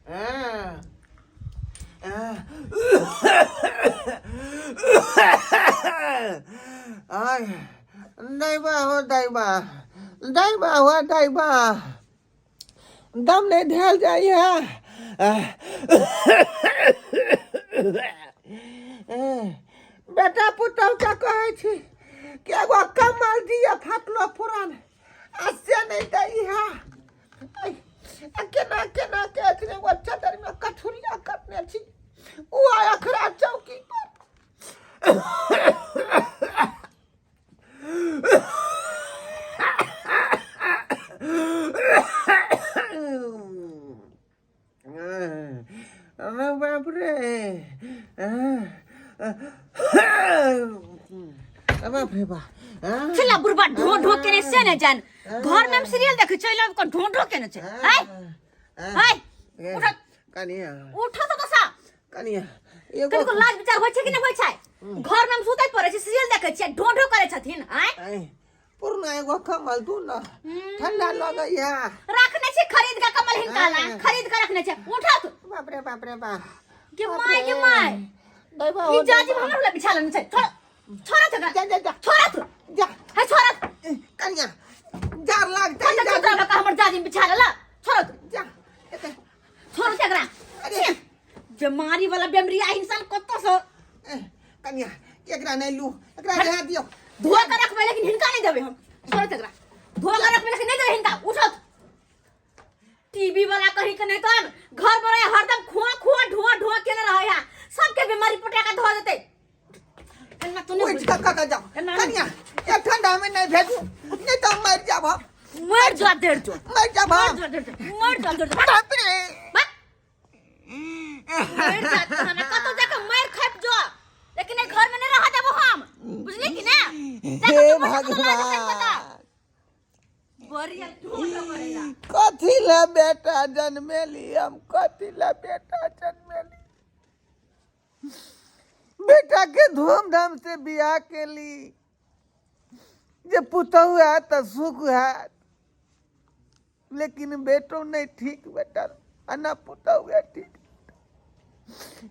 आय दैबा हो दैबा, दैबा हो दैबा, दम नहीं ढेल जाइए। बेटा पुतहु के कहै छी कि एगो कमल दिअ फाटलो पुरान, आ से नहीं दै है। आ केना केना के एखने एगो चदर में कठुरिया कटने छी, ओ अखरा चौकी पर। अरे बाप रे, बाप रे बाप। चला बुढ़बा ढो ढो केने से ने जान, घर में हम सीरियल देखे चल आब ढो ढो केने छै। हाय हाय, उठ। कनिया, उठ तो बसा। कनिया, एगो कनिको लाज विचार होइ छै कि नहि होइ छै? घर में हम सुतै पड़ै छै, सीरियल देखै छियै, ढो ढो करै छथिन। आय ऐ, पुरना एगो कमल दू न, ठंडा लगैया। रखने छै खरीद के कमल हिनका ला, खरीद के रखने छै। उठत। बाप रे बाप रे बाप। के my, के my. दैबा ई हो। जाजी हमर वाला बिछा लेने छै। छोड़, छोड़ तकरा। जा जा जा। छोड़ तू। जा। हे, छोड़। कनिया, जार लाग जा जा। जा जा, हमर जाजी बिछा लेला। छोड़ तू। जा। छोड़ तकरा। अरे। बीमारी वाला बेमरिया इंसान कतौ से। कनिया, एकरा नहीं लू, एकरा रह दियो। धो के रखबै लेकिन हिनका नहीं देबै हम। छोड़ तकरा, धो के रखबै लेकिन नहीं देबै हिनका। उठत टीवी वाला कहीं के नहीं तो घर पर रहे हरदम खुआ खुआ ढुआ ढुआ केने रहे है, सबके बीमारी पटा के धो देते। एना तो नहीं उठ के कतऽ जाओ? एना नहीं। कनिया, ये ठंडा में नहीं भेजू, नहीं तो मर जाब हम। मर जा डेढ़ जो। मर जाब मर हम। जा डेढ़ जो, मर जा डेढ़ जो। बाप रे। बाप। मर जा तहन कतौ जाके मार खाइब जो, लेकिन एहि घर में नहीं रह देबो हम, बुझली कि ना? हे भगवान, बढ़िया झूठ करेला। कथी ला बेटा जन्मेली हम? कथी ला बेटा जन्मेली? बेटा के धूमधाम से बियाह केली जे पुतहु हैत तऽ सुख हैत, लेकिन बेटो नहीं ठीक बेटा आ ना पुतहु है ठीक।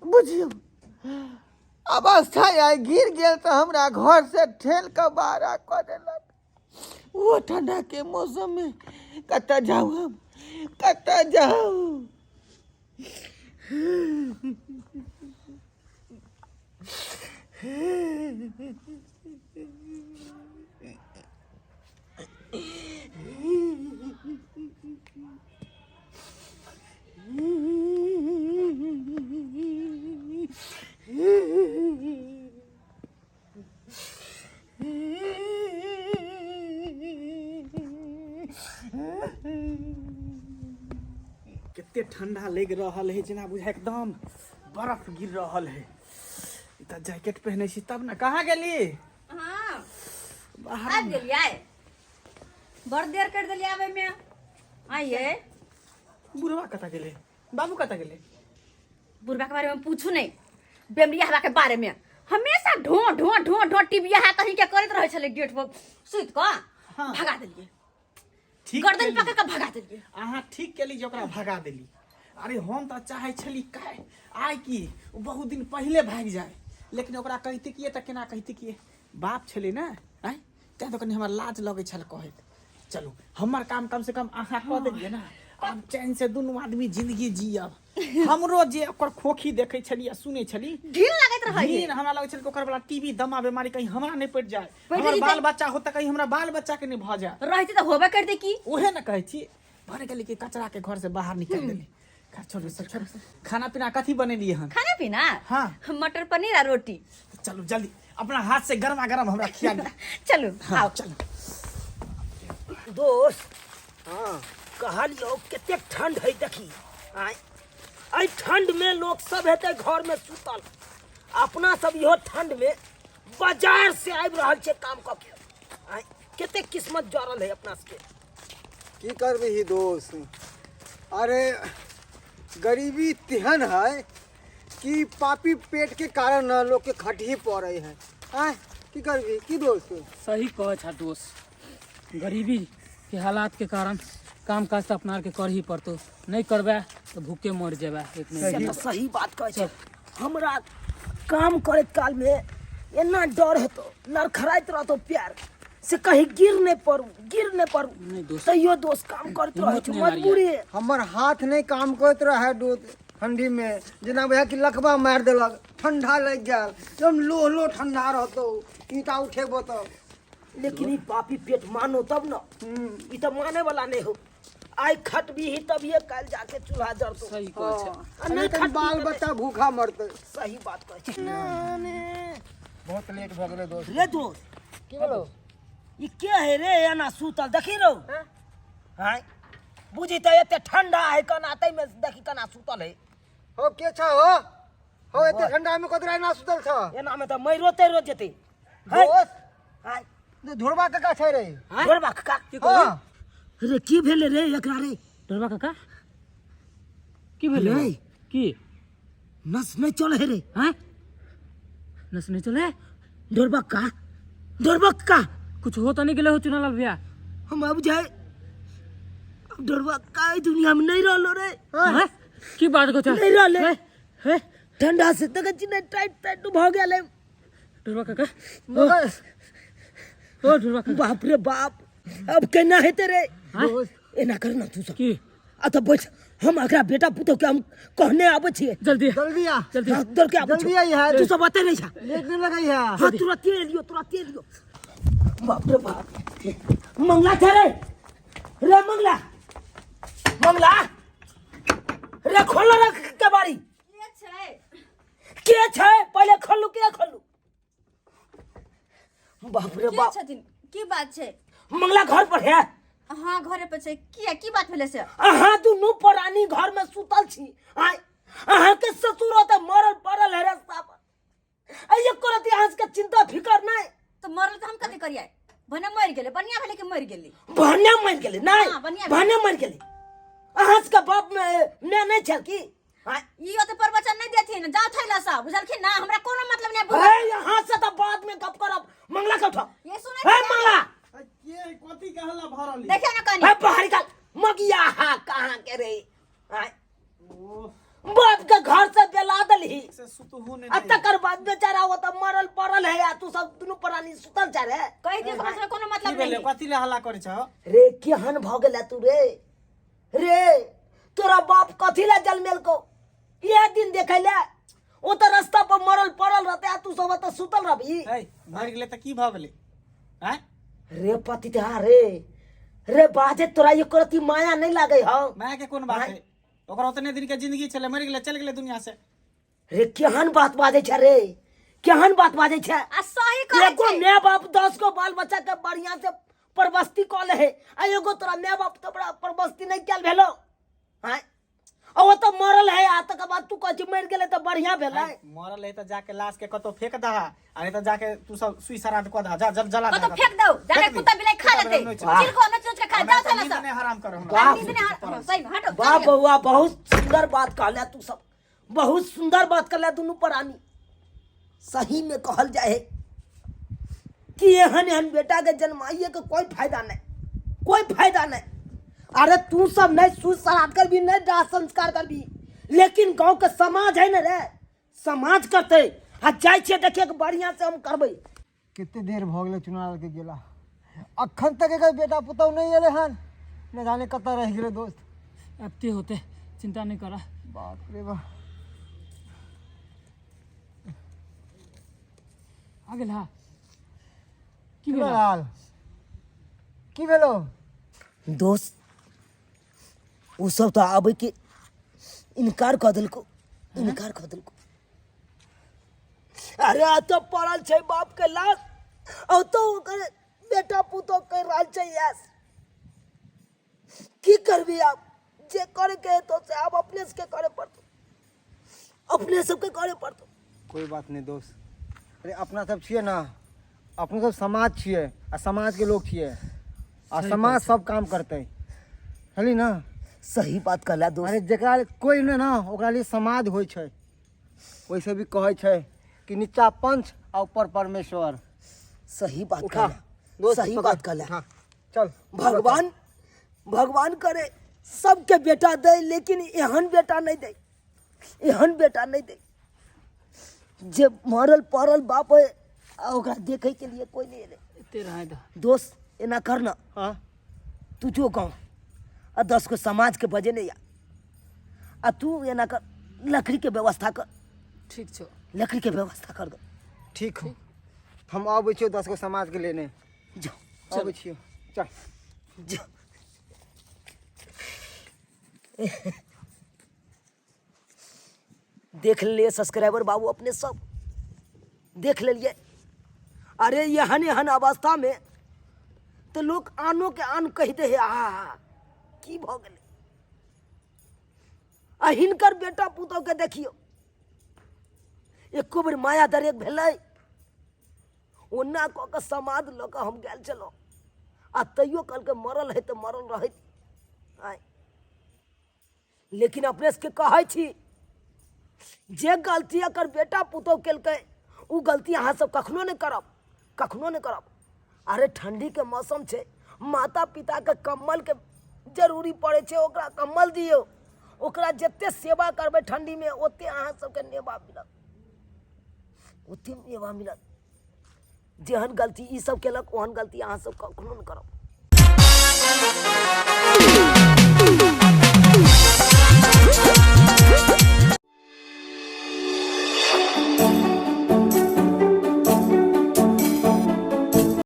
बुझियौ अवस्था आइ गिर गेल तऽ हमरा घर से ठेल कऽ बाहर कऽ देलक। ओ ठंडा के मौसम में कतऽ जाउ हम, कतऽ जाउ? कते ठंडा लग रहल है, जेना बुझाय एकदम बर्फ गिर रहल है। ई तऽ जैकेट पहने छी तब ने। कहाँ गेली? हाँ। बाहर आबि गेलियै, बड़ देर कर देलियै आबै में। आइए। बुढ़वा कतऽ गेलै? बाबू कतऽ गेलै? बुढ़वा के बारे में पूछू नहीं, बेमरिया हवा के बारे में हमेशा ढो ढो ढो ढो टीबिया है कहीं के करैत रहै छलै गेट पर सुति कऽ। हाँ। भगा देलियै। ठीक गर्दन केली। पकड़ कऽ भगा देलियै। अहाँ ठीक केली जे ओकरा भगा देली। अरे हम तऽ चाहै छली काय आइ कि ओ बहुत दिन पहिले भागि जाय, लेकिन ओकरा कहिते किए तऽ केना कहिते किए, बाप छलै ने आँय, तैँ तऽ कनि हमरा लाज लगै छल कहैत। चलू, हमर काम कम से कम अहाँ कऽ देलियै ने, आब चैन से दुनू आदमी जिंदगी जियब। हमरो जे ओकर खोखी देखै छली आ सुनै छली, घिन लगैत रहै। घिन हमरा लगै छल कि ओकर वाला टीबी दमा बीमारी कहीं हमरा नहि पड़ि जाय, पड़ि हमर जेतै। बाल बच्चा होत तऽ कहीं हमरा बाल बच्चा के नहि भऽ जाय। रहते तऽ होबे करतै की। ओहे ने कहै छी, भर गेली कि कचरा के घर से बाहर निकालि देली। खैर छोड़ू सब, छोड़ू। खाना पीना कथी बनेलियै हन? खाना पीना? हाँ। मटर पनीर आ रोटी। चलू जल्दी अपना हाथ से गर्मा गर्म हमरा खिया दिअ। चलू। हाँ, आओ। चलू। दोस्त। हाँ। कहलियौ कतेक ठंड है देखी। आय एहि ठंड में लोग सब हेतै घर में सुतल, अपना सब इहो ठंड में बाजार से आबि रहल छै काम कऽ के। आय कतेक किस्मत जड़ल है अपना सबके। की करबही दोस्त, अरे गरीबी तेहन है कि पापी पेट के कारण न लोग के खटही पड़े है। आय की करबी की दोस्त? सही कहै छा दोस्त, गरीबी के हालात के कारण काम काज तऽ अपना आरके करही पड़तौ, नहि करबै तऽ भूखे मरि जेबै। एक से नहि तऽ सही बात कहै छै। हमरा काम करैत कालमे एना डर हेतौ, लड़खड़ाइत रहतौ प्यार से कहीं गिर नहि पड़ू, गिर नहि पड़ू। नहि दोस्त। तैयो दोस्त काम करैत रहै छै, हिम्मत नहि मजबूरी है। हमर हाथ नहि काम करैत रहै दोस्त ठंडी में, जेना बुझाय कि लकवा मारि देलक, ठंडा लागि गेल एकदम, लोह लोह ठंडा रहतौ ईंटा उठेबो तऽ। लेकिन ई पापी पेट मानो तब न, ई तऽ माने वाला नहि हो। आइ खटबीही तभिए काल्हि जाके चूल्हा जरतौ। सही कहै छै। आ नहि नहि तऽ खटबी बाल तऽ नहि। बच्चा भूखा मरतै। सही बात कहै छै। बहुत लेट भऽ गेलै दोस्त। रे दोस्त। की भेलौ? ई के है रे एना सुतल? देखी रौ, हाय बुझी तऽ एते ठंडा है कना, ताहिमे देखी कना सुतल है। हो के छ हो हो, एते ठंडा में कतरा एना सुतल छ? एना में तऽ मरियो तैरो जेतै। है दोस्त हाय ढोरबा काका छै रे। ढोरबा काका? हाँ। रे की भेलै रे एकरा रे? ढोरबा काका की भेलै? रे। की? नस नहि चलै है रे। आँय, नस नहि चले? ढोरबा का, ढोरबा का कुछ हो तऽ नहि गेलै हो चुनालाल भैया? हम अब जाए, अब ढोरबा का ई दुनिया में नहीं रहलो रे। आँय? की बात कहै छै? नहीं रहले। हे ठंडा से देखै छी ने टाइट टाइट भऽ गेल है। ढोरबा काका, मगर ओ ढोरबा काका। बाप रे बाप, अब केना हेतै रे? आँय? एना कर ना तू सब। की? आ तऽ बैठ, हम एकरा बेटा पुतोह के हम कहने आबै छियै। जल्दी जल्दी आ। जल्दी। हाँ, दौड़ के आबै जल्दी छियै। आई है। तू सब अतै नहीं छा। लेट नहीं लगै है। हाँ, तुरंते एलियो, तुरंते एलियो। बाप रे बाप, मंगला छै रे, रे मंगला, मंगला रे, खोल रे केबाड़ी। के छै? के छै? पहिले खोलू, के खोलू? बाप रे के बाप। छथिन? की बात छै? मंगला घर पर है? हाँ, घरे पर छै। किया, की बात भेलै से? अहाँ दुनू प्राणी घर में सुतल छी, आय अहाँ के ससुर ओतऽ मरल पड़ल है रास्ता पर, आ एको रति अहाँ सबके चिंता फिकर नहीं। तऽ मरल तऽ हम कथी करियै? भने मरि गेलै, बढ़िया भेलै कि मरि गेलै। भने मरि गेलै नहीं? हाँ, बढ़िया भेलै। भने मरि गेलै, अहाँ सबके बाप में मैं नहीं छल की? आय ई ओते प्रवचन नहि देथिन, जाउ थैला सँ, बुझलखिन ना? हमरा कोनो मतलब नहि बुझल। हे, यहाँ से तऽ बाद में गप करब। मंगला के उठाओ। ये सुनै हे छियै? मंगला। के कथी के हल्ला भऽ रहल? देखियौ ने कनी। हे बाहर निकाल मगिया। हा कहाँ के रे? आय बाप के घर से बेला दलही से सुतहु ने आ तकर बाद बेचारा वो तऽ मरल पड़ल है आ तू सब दुनू प्राणी सुतल जा रे। कहि दियौ, हमरा सबके कोनो की मतलब भेलै? नहि। कथी ले हल्ला करै छ? रे केहन भऽ गेला तू रे? रे तोरा बाप कथी ले जलमेलको इएह दिन देखै ले? ओ तऽ रास्ता पर मरल पड़ल रहते आ तू सब ओतऽ सुतल रहबी। है मरि गेलै तऽ की भऽ गेलै? आँय रे पतिता रे, रे बाजे तोरा एको रति माया नहीं लागे हौ? माय के कोन बात है? ओकरा उतने दिन के जिंदगी छलै, मरि गेलै, चलि गेलै दुनिया से। रे केहन बात बाजै छै रे, केहन बात बाजै छै? आ सही कहै एगो छै। My बाप 10 गो बाल बच्चा के बढ़िया से परवस्ती कऽ ले है आ एगो तोरा my बाप तो बड़ा परवस्ती नहीं कयल भेलो। आँय, आ ओ तऽ मरल है आ तकर बाद तू कहै छी मरि गेलै तऽ बढ़िया भेलै। मरल है तऽ जाके लाश के कतौ फेंक दहा आ नहीं तऽ जाके तू सब सुई श्राद्ध कऽ दहा, जा जल जला कतौ दहा। फेंक दौ, जाके फेंक दी। कुत्ता बिलाई खा कुत्ता लेतै। बिलाई नोचि लेतै। चिलको नोच नोच के खा हमरा जाउ तऽ थैला नींद सँ। नहि हराम कर हमरा। वाह। नींद नहि हराम, सही में हटो। वाह बौआ, बहुत सुंदर बात कहले तू सब, बहुत सुंदर बात कहले दुनू प्राणी। सही में कहल जाए है कि एहन एहन बेटा के जन्माइए के कोई फायदा नहीं, कोई फायदा नहीं। अरे तू सब नहीं सूद श्राद्ध कर भी, नहीं दाह संस्कार कर भी, लेकिन गांव के समाज है ना रे, समाज करते आ जाइ छियै देखिए के बढ़िया से हम करबै। कते देर भऽ गेलै चुनाव के गेला, अखन तक एकर बेटा पुतहु नहि एलै हन, न जाने कतऽ रहि गेलै दोस्त। आबते होते, चिंता नहीं करा। बाप रे बाप, आ गेल। हा, की भेल? लाल की भेलो? दोस्त, ओ सब तऽ आबै के इनकार कऽ देलको, इनकार कऽ देलको। अरे आ तऽ पड़ल छै बाप के लाश, आ तो ओकर बेटा पुतोह कहि रहल छै यस। की करबी आब? जे करे के हेतौ से आब अपने सबके करे पड़तौ, अपने सबके करे पड़तौ। कोई बात नहीं दोस्त। अरे अपना सब छियै ना, अपनो सब समाज छियै आ समाज के लोग छियै आ समाज सब काम करतै, बुझली ना? सही बात कहला दोस्त। अरे जकरा कोई नहि ना ओकरा लिए समाज होइ छै। वैसे भी कहै छै कि नीचा पंच आ ऊपर परमेश्वर। सही बात उठा कहला दोस्त, सही पकड़। बात कहला। उठा, चल। भगवान भगवान करे सबके बेटा दै, लेकिन एहन बेटा नहि दै, एहन बेटा नहि दै जे मरल पड़ल बाप है आ ओकरा देखै के लिए कोई नहीं एलै। एते रहै दह। दोस्त एना कर ना। हाँ। तू जो गाँव आ 10 गो समाज के बजे नहीं आ, आ तू एना कर लकड़ी के व्यवस्था कर। ठीक छौ। लकड़ी के व्यवस्था कर दो। ठीक हो, हम अबै छियौ 10 गो समाज के लेने। जो अबै छियौ, चल। जो देख लिए सब्सक्राइबर बाबू अपने सब देख लिए। अरे एहन एहन अवस्था में तो लोग आनो के आन कह दे है, आहा की भ गेलै। आ हिनकर बेटा पुतोह के देखियौ एको बेर माया दरेक भेलै। ओना कऽ के समाद लऽ कऽ हम गेल छलहुँ आ तैयो कहलकै मरल है तऽ मरल रहै। आँय, लेकिन अपने सबके कहै छी जे गलती एकर बेटा पुतोह केलकै उ गलती अहाँ सब कखनो नहि करब, कखनो नहि करब। अरे ठंडी के मौसम छै, माता पिता के कम्बल के जरूरी पड़ै छै, ओकरा कम्बल दियौ। ओकरा जते सेवा करबै ठंडी में ओते अहाँ सबके नेवा मिलत, ओते मेवा मिलत। जेहन गलती ई सब केलक ओहन गलती अहाँ सब कखनो नहि करब।